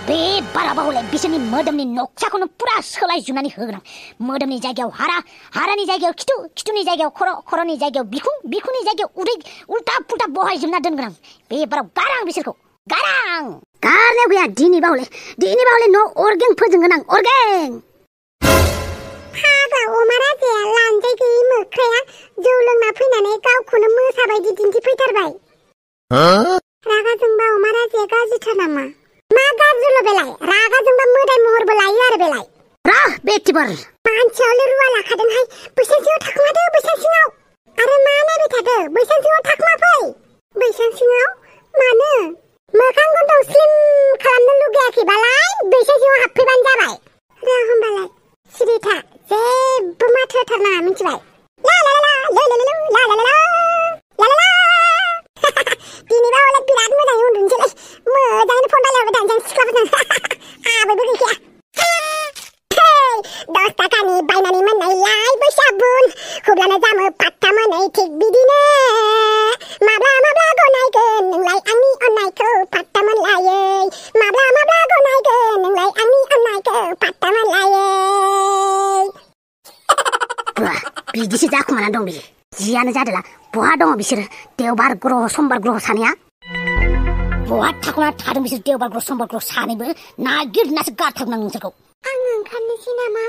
बे बाराबा हले बिसोरनि मोदोमनि नक्साखौनो पुरा सोलायजुबनानै होगोन आं। मोदोमनि जायगायाव हारा, हारानि जायगायाव खिथु, खिथुनि जायगायाव खर', खर'नि जायगायाव बिखुं, बिखुंनि जायगायाव उदै उल्टा पुल्टा बहायजोबना दोनगोन आं। बे बाराव गारां बिसोरखौ गारां। गारनायाव गैया दिनैबा हले न' अरगें फोजोंगोन आं, अरगें। फाग्ला अमा राजाया लानजाय गैयि मोख्राया जौ लोंना फैनानै गावखौनो मोसाबायदि दिन्थिफैथारबाय। रागा जोंबा अमा राजाया गाज्रिथार नामा? मा गाज्रिल' बेलाय? रागा जोंबा मोदाय महरबो लायो आरो बेलाय। रा बेटिफोर मानसियावलाय रुवा लाखादोंहाय। बैसां सिङाव थाखुमादो, बैसां सिङाव। आरो मा नायबाय थादो? बैसां सिङाव थाखुमा फै। बैसां सिङाव? मानो? मोखां गन्थं स्लिम खालामनो लुगैयाखैबालाय बैसां सिङाव हाबफैबानो जाबाय। र' होमबालाय सिरि था, जेबो माथो होथारनाङा, मिथिबाय? ला ला ला ला ला ला ला ला ला ला ला। दिनैबा हले बिराद मोजाङै उन्दुनोसैलै। मोजाङैनो फन रायलायबाय थानोसै आं सिख्लाफोरजों। आबैबो गैखाया। 10 थाखानि बायनानै मोननायलाय बै साबुन हुब्लानो जामो पात्ता मोनै थिग बिदिनो माब्ला माब्ला गनायगोन नोंलाय आंनि अननायखौ पात्ता मोनलायै। माब्ला माब्ला गनायगोन नोंलाय आंनि अननायखौ पात्ता मोनलायै। बिदिसो जाखुमानानै दं बियो। जियानो जादोला बहा दङ बिसोरो? देवबार ग्रह समबार ग्रह सानैया बहा थाखुमाना थादों बिसोर? देवबार ग्रह समबार ग्रह सानैबो नागिरनासो गारथारनां नोंसोरखौ। आं ओंखारनोसै नामा?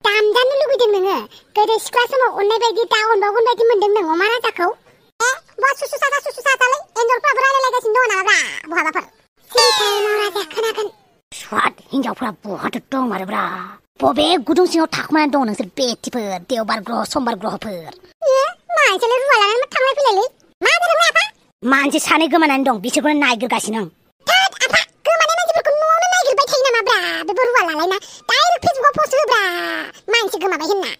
दामजानो लुबैदों नोङो? गोदो सिख्ला समाव अननाय बायदि दा अनबावगोन बायदि मोनदों नों अमा राजाखौ? बहा सुसु साथालाय एन्जरफ्राबो रायलायलायगासिनो दङ नामाब्रा बहाबाफोर? सिरिथाय अमा राजाया खोनागोन। स्वाद हिनजावफ्रा बहाथो दंमारोब्रा? बबे गुदुं सिङाव थाखुमानानै दङ नोंसोर बेटिफोर? देवबार ग्रह समबार ग्रहफोर। मानसियालाय रुवा लानानै थांलाय फैलायलै। मा जादों आफा? मानसि सानै गोमानानै दं, बिसोरखौनो नागिरगासिनो आं। थोद आफा, गोमानाय मानसिफोरखौ न'आवनो नागिरबाय थायो नामाब्रा? बेबो रुवा लालायना डाइरेक्ट फेसबुकाव पस्ट होब्रा मानसि गोमाबाय होनना।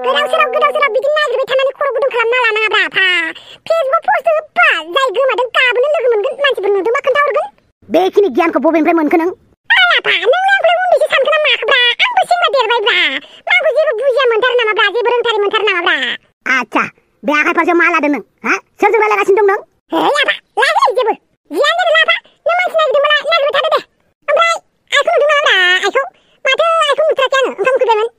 गोदाव सोराव बिदि नागिरबाय थानानै खर' गुदुं खालामना लानाङाब्रा आफा। फेसबुकाव पस्ट होब्बा जाय गोमादों गाबोनो लोगो मोनगोन। मानसिफोर नुदोंबा खोन्थाहरगोन। बेखिनि गियानखौ बबेनिफ्राय मोनखो नों? आफा नोंलाय आंखौलाय उन्दैसो सानखो ना माखोब्रा? आंबो सेंग्रा देरबायब्रा। आंखौ जेबो बुजिया मोनथारो नामाब्रा? जेबो रोंथारै मोनथारो नामाब्रा? आच्छा, बे आखाइ फारसेयाव मा लादों नों? हा? सोरजों रायलायगासिनो दं नों? है आफा, लायाखै जेबो। जियानो जादोला आफा, नों मानसि नागिरदोंबोला नागिरबाय थादो दे। ओमफ्राय आइखौ नुदों नामाब्रा? आइखौ? माथो आइखौ नुथाराखै आङो। ओंखाम उखैबायमोन।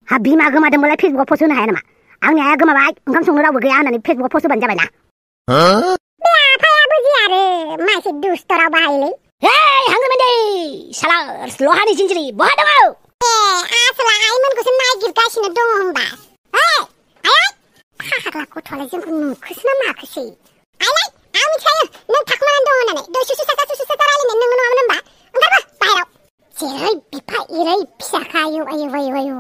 हा, बिमा गोमादोंबालाय फेसबुकाव पस्ट होनो हाया नामा? आंनि आइया गोमाबाय, ओंखाम संनो रावबो गैया होननानै फेसबुकाव पस्ट होबानो जाबायना। बे आफाया बुजिया आरो मानसि दुस्त राव बाहायोलै। हे हांगोमोनदै साला लहानि जिन्जिरि बहा दङ? आसोला आइमोनखौसो नागिरगासिनो दङ होनबा। आइ फाग्ला गथ'आलाय जोंखौ नुखोसो ना माखोसै? आइलाय आं मिथिखायो नों थाखुमानानै दं होननानै। दय सुसु साथा रायलायनाय नोङो नङामोन होनबा? ओंखारबो बाहेराव। जेरै बिफा एरै फिसाखा आयौ आयौ आयौ आयौ।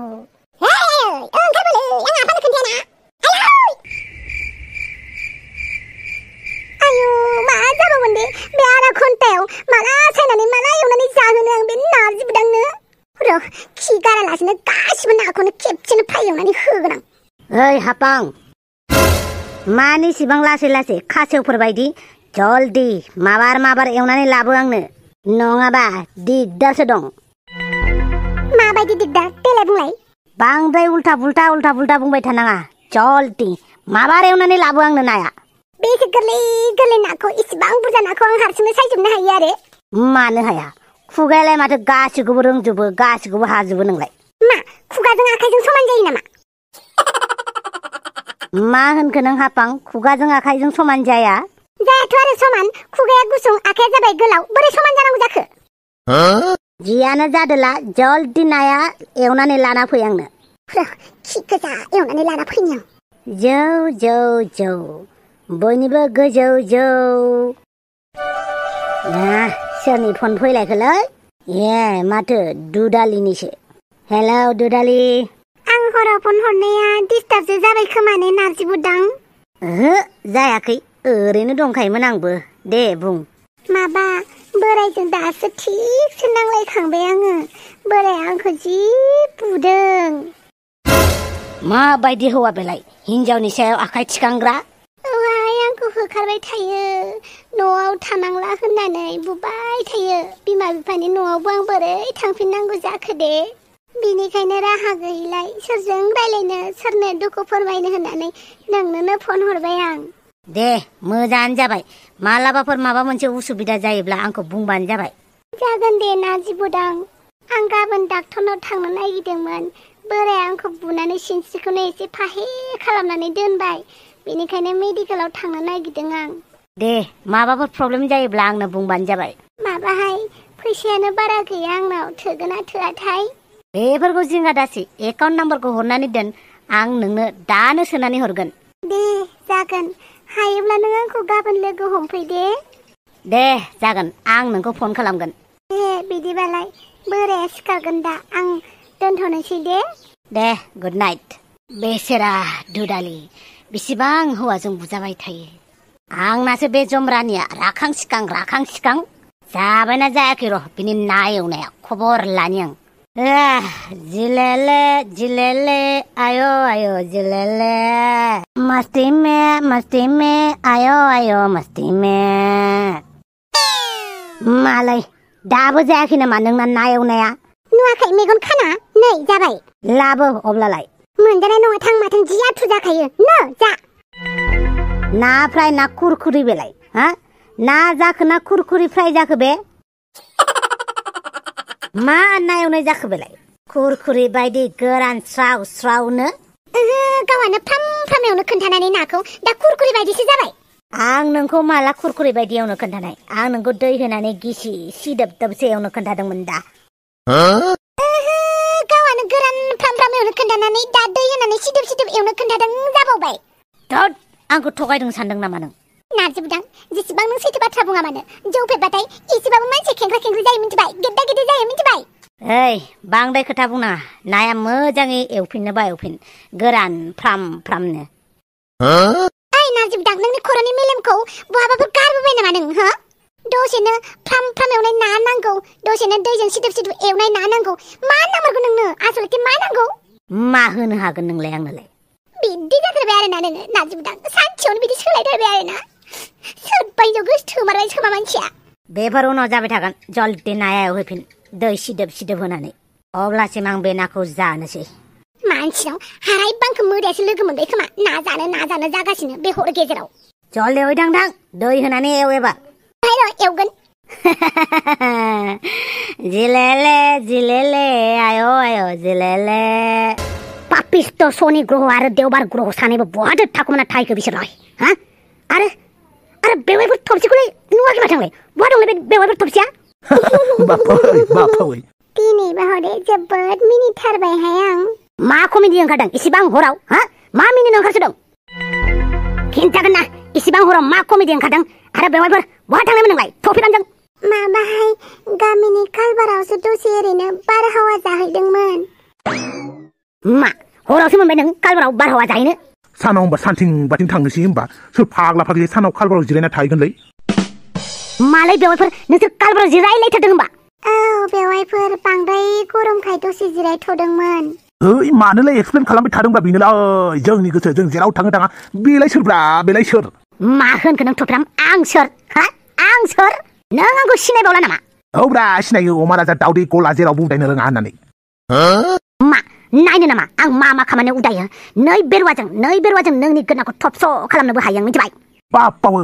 ओंखारबोलै आं आफानो खोन्थायाना। आयौ मा जाबावगोन दे बे आधा घन्टायाव? माला सायनानै माला एवनानै जाहोनो आं बे नारजि बुदांनो? र' खि गारालासिनो गासिबो नाखौनो खेबसेनो फ्राय एवनानै होगोन आं। ओइ हापां, मानो इसिबां लासै लासै? खासेवफोर बायदि जल्दी माबार एवनानै लाबो आंनो, नङाबा दिगदारसो दं। माबायदि दिगदार देलाय बुंलाय? बांद्राय उल्था पुल्टा बुंबाय थानाङा। जल्दी माबार एवनानै लाबो आंनो नाया। बेसे गोरलै नाखौ, इसिबां बुरजा नाखौ आं हारसिंनो सायजोबनो हायो आरो। मानो हाया? खुगायालाय माथो गासिखौबो रोंजोबो, गासिखौबो हाजोबो नोंलाय। मा खुगाजों आखाइजों समान जायो नामा? मा होनखो नों हापां? खुगाजों आखाइजों समान जाया? जायाथ' आरो समान। खुगाया गुसुं, आखाइया जाबाय गोलाव। बोरै समान जानांगौ जाखो? जियानो जादोला जल्दी नाया एवनानै लाना फै आंनो। खि गोजा एवनानै लाना फैनि आं। जौ जौ जौ बयनिबो गोजौ जौ। सोरनि फन फैलायखोलै? ए माथो दुदालिनिसो। हेलौ दुदालि। आं हराव फन हरनाया डिस्टार्बसो जाबाय खोमाने नारजि बुदां? ओहो जायाखै, ओरैनो दंखायोमोन आंबो। दे बुं। माबा बोरायजों दासो थिगसो नांलायखांबाय आङो। बोराया आंखौ जि बुदों। माबायदि हौवा बेलाय? हिनजावनि सायाव आखाइ थिखांग्रा? औहाय आंखौ होखारबाय थायो। न'आव थानांला होननानै बुबाय थायो। बिमा बिफानि न'आवबो आं बोरै थांफिननांगौ जाखो दे? बिनिखायनो राहा गैयिलाय सोरजों रायलायनो, सोरनो दुखु फोरमायनो होननानै नोंनोनो फन हरबाय आं। दे मोजाङानो जाबाय मालाबाफोर माबा मोनसे उसुबिदा जायोब्ला आंखौ बुंबानो जाबाय जागोन दे नारजि बुदां आं गाबोन डाक्टरनाव थांनो नागिरदोंमोन बोराया आंखौ बुनानै सिनस्रिखौनो एसे फाहे खालामनानै दोनबाय बेनिखायनो मेडिकेलाव थांनो नागिरदों आं दे माबाफोर प्रब्लेम जायोब्ला आंनो बुंबानो जाबाय माबाहाय फैसायानो बारा गैया आंनाव थोगोना थोआथाय बेफोरखौ जिंगा दासि एकाउन्ट नाम्बारखौ हरनानै दोन आं नोंनो दानो सोनानै हरगोन दे जागोन हायोब्ला नों आंखौ गाबोन लोगो हमफै दे जागोन आं नोंखौ फन खालामगोन दे बिदिबालाय बोराया सिखारगोन दा आं दोनथ'नोसै दे गुड नाइट बेसेरा दुदालि बेसेबां हौवाजों बुजाबाय थायो आंनासो बे जमरानिया राखां सिखां जाबायना जायाखै र' बिनि ना एवनाया खबर लानि आं जिलेले जिलेले आयो आयो जिलेले मस्ती में आयो आयो मस्ती में मालाय दाबो जायाखै नामा नोंना ना एवनाया नुवाखै मेगन खाना नै जाबाय लाबो अब्लालाय मोनजानाय नङा थां माथों जि आथुर जाखायो नो जा ना फ्राय ना खुरखुरि बेलाय हा ना जाखो ना खुरखुरि फ्राय जाखो बे मा ना एवनाय जाखो बेलाय खुरखुरि बायदि गोरान स्रावनो गावानो फ्राम एवनो खोन्थानानै नाखौ दा खुरखुरि बायदिसो जाबाय आं नोंखौ माला खुरखुरि बायदि एवनो खोन्थानाय आं नोंखौ दै होनानै गिसि सिदोबसो एवनो खोन्थादोंमोन दा गावानो गोरान फ्राम एवनो खोन्थानानै दा दै होनानै सिदोब एवनो खोन्थादों जाबावबाय थोद आंखौ थगायदों सानदों नामा नों नारजि बुदां जेसेबां नों सैथो बाथ्रा बुङा मानो जौ फेबाथाय एसेबाबो मानसि खेंख्रा खेंख्रि जायो मिथिबाय गेद्दा जायो मिथिबाय ओइ बांद्राय खोथा बुंना नाया मोजाङै एवफिननोबा एवफिन गोरान फ्रामनो ओइ नारजि बुदां नोंनि खर'नि मेलेमखौ बहाबाफोर गारबोबाय नामा नों हो दसेनो फ्राम एवनाय ना नांगौ दसेनो दैजों सिदोब एवनाय ना नांगौ मा नांगौ नोंनो आसलथे मा नांगौ मा होनो हागोन नोंलाय आंनोलाय बिदि जाथारबाय आरोना नोङो नारजि बुदां सानसेयावनो बिदि सोलायथारबाय आरोना सोरबाय जौ गोसोमारबाय खोमा मानसिया बेफोर उनाव जाबाय थागोन जल्दि नाया एवहैफिन दै सिदोब होनानै अब्लासिम आं बे नाखौ जानोसै मानसिनाव हाराय बांखौ मोदायासो लोगो मोनबाय खोमा ना जानो जागासिनो बे हर गेजेराव जल्दि एवहैथां दै होनानै एव एबार एवगोन जिलेले आयो जिलेले पापिस्ट शनि ग्रह आरो देवबार ग्रह सानैबो बहाथो थाखुमाना थाहैखो बिसोरलाय हा आरो बेवाइफोर थबसिखौलाय नुवाखै माथोंलाय बहा दंलाय बे बेवाइफोर थबसिया बापावै दिनैबा हरे जोबोद मिनिथारबायहाय आं मा कमेडि ओंखारदों इसेबां हराव हा मा मिनिनो ओंखारसोदों खिन्थागोन ना इसेबां हराव मा कमेडि ओंखारदों आरो बेवाइफोर बहा थांनायमोन नोंलाय थफिरानजों माबाहाय गामिनि कालबारावसो दसे ओरैनो बारहावा जाहैदोंमोन मा हरावसो मोनबाय नों कालबाराव बारहावा जाहैनो सानाव होनबा सानथिं बाथिं थांनोसै होनबा सोर फाग्ला फाग्लि सानाव कालबाराव जिरायना थाहैगोनलै मालाय बेवाइफोर नोंसोर कालबाराव जिरायलायथारदों होनबा औ बेवाइफोर बांद्राय गरमखाय दसे जिरायथ'दोंमोन ओइ मानोलाय एक्सप्लेन खालामबाय थादोंब्रा बेनोलाय जोंनि गोसो जों जेराव थाङो थाङा बेलाय सोरब्रा बेलाय सोर मा होनखो नों थफिराम आं सोर हा आं सोर नों आंखौ सिनायबावला नामा औब्रा सिनायो अमा राजा दाउदै गला जेरावबो उदायनो रोङा होननानै मा नायनो नामा आं मा खामानियाव उदायो नै बेरुवाजों नोंनि गोनांखौ थबस' खालामनोबो हायो आं मिथिबाय बापावै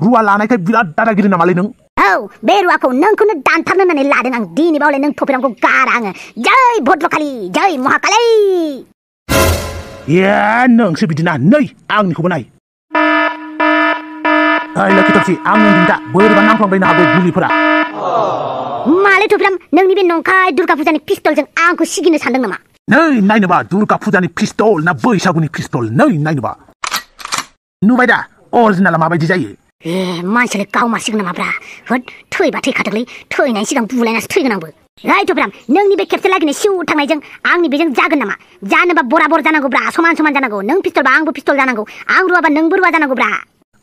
रुवा लानायखाय बिराद दादागिरि नामालै नों औ बे रुवाखौ नोंखौनो दानथारनो होननानै लादों आं दिनै बावलाय नों थफिरामखौ गारा आङो जय भद्रकाली जय महाकाली ए नोंसो बिदिना नै आंनिखौबो नाय ओइ लोखि थफसि आं नोंजों दा बोरैबा नांफ्लांबायनो हागौ गुलिफोरा मालै थफिराम नोंनि बे नंखाय दुर्गा फुजानि पिस्तलजों आंखौ सिगिनो सानदों नामा नै नायनोबा दुर्गा फुजानि पिस्तल ना बैसागुनि पिस्तल नै नायनोबा नुबाय दा अरिजिनाला माबायदि जायो ए मानसियालाय गाव मारसिगोन नामाब्रा होद थैबा थैखाथोंलै थैनायनि सिगां बुलायनासो थैगोन आंबो ओइ थफिराम नोंनि बे खेबसे लागिनो सिउ थांनायजों आंनि बेजों जागोन नामा जानोबा बराबर जानांगौब्रा समान जानांगौ नों पिस्तलबा आंबो पिस्तल जानांगौ आं रुवाबा नोंबो रुवा जानांगौब्रा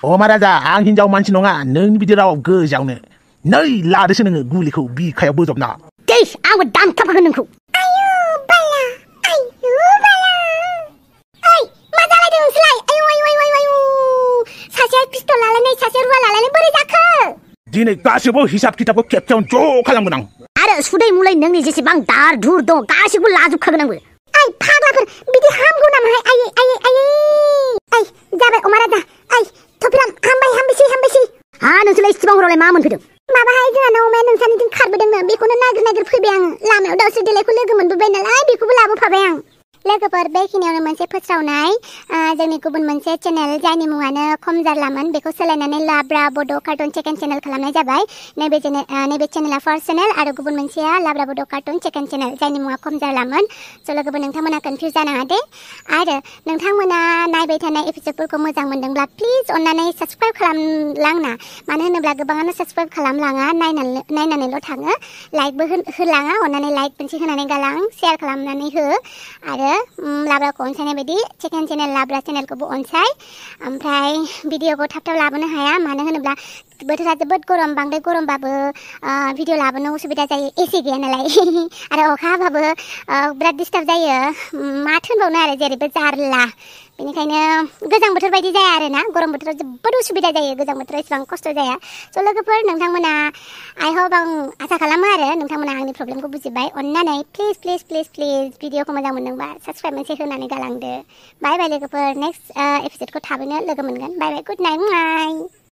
अमा राजा आं हिनजाव मानसि नङा नोंनि बिदि राव गोजावनो नै लादोसो नोङो गुलिखौ बिखायाव बोजबना देस आंबो दानथारफागोन नोंखौ आयु बाला ओइ मा जालायदों नोंसोरलाय आयु सासेया पिस्तल लालायनाय सासेया रुवा लालायनाय बोरै जाखो दिनै गासैबो हिसाब खिथाबखौ खेबसेयावनो ज' खालामगोन आं आरो सुदै मुलै नोंनि जेसेबां दार धुर दं गासिबो लाजोबखागोन आंबो फाग्लाफोर बिदि हामगौ नामाहाय आयै जाबाय अमा राजा थफिराम हामबायसै हा नोंसोरलाय इसिबां हरावलाय मा मोनफैदों माबाहाय जोंहानाव अमाया नोंसानिथिं खारबोदोंनो बेखौनो नागिर फैबाय आं लामायाव दाउस्रि देलायखौ लोगो मोनबोबाय नालाय बेखौबो लाबोफाबाय आं लोगोफोर बेखिनियावनो मोनसे फोस्रावनाय जोंनि गुबुन मोनसे चेनेल जायनि मुङानो खम जारलामोन बेखौ सोलायनानै लाब्रा बड' कार्टुन सेकेन्ड चेनेल खालामनाय जाबाय नैबे चेनेला फार्स्ट चेनेल आरो गुबुन मोनसेया लाब्रा बड' कार्टुन सेकेन्ड चेनेल जायनि मुङा खम जारलामोन स' लोगोफोर नोंथांमोना कनफिउज जानाङा दे आरो नोंथांमोना नायबाय थानाय एपिसडफोरखौ मोजां मोनदोंब्ला प्लिज अननानै साबस्क्राइब खालामलांना मानो होनोब्ला गोबाङानो साबस्क्राइब खालामलाङा नायनानैल' थाङो लाइकबो होलाङा अननानै लाइक मोनसे होनानै गालां शेयार खालामनानै हो आरो लाब्राखौ अनसायनाय बायदि सेकेन्ड चेनेल लाब्रा चेनेलखौबो अनसाय ओमफ्राय भिडिअखौ थाब लाबोनो हाया मानो होनोब्ला बोथोरा जोबोद गरम बांद्राय गरमबाबो भिडिअ लाबोनो उसुबिदा जायो एसि गैया नालाय आरो अखा हाबाबो बिराद डिस्टार्ब जायो माथो होनबावनो आरो जेरैबो जारला बेनिखायनो गोजां बोथोर बायदि जाया आरो ना गरम बोथोराव जोबोद उसुबिदा जायो गोजां बोथोराव इसेबां खस्थ' जाया स' लोगोफोर नोंथांमोना आइ होप आं आसा खालामो आरो नोंथांमोना आंनि प्रब्लेमखौ बुजिबाय अननानै प्लिज भिडिअखौ मोजां मोनदोंबा साबस्क्राइब मोनसे होनानै गालांदो बाय लोगोफोर नेक्स्ट एपिसडखौ थाबैनो लोगो मोनगोन बाय गुड नाइट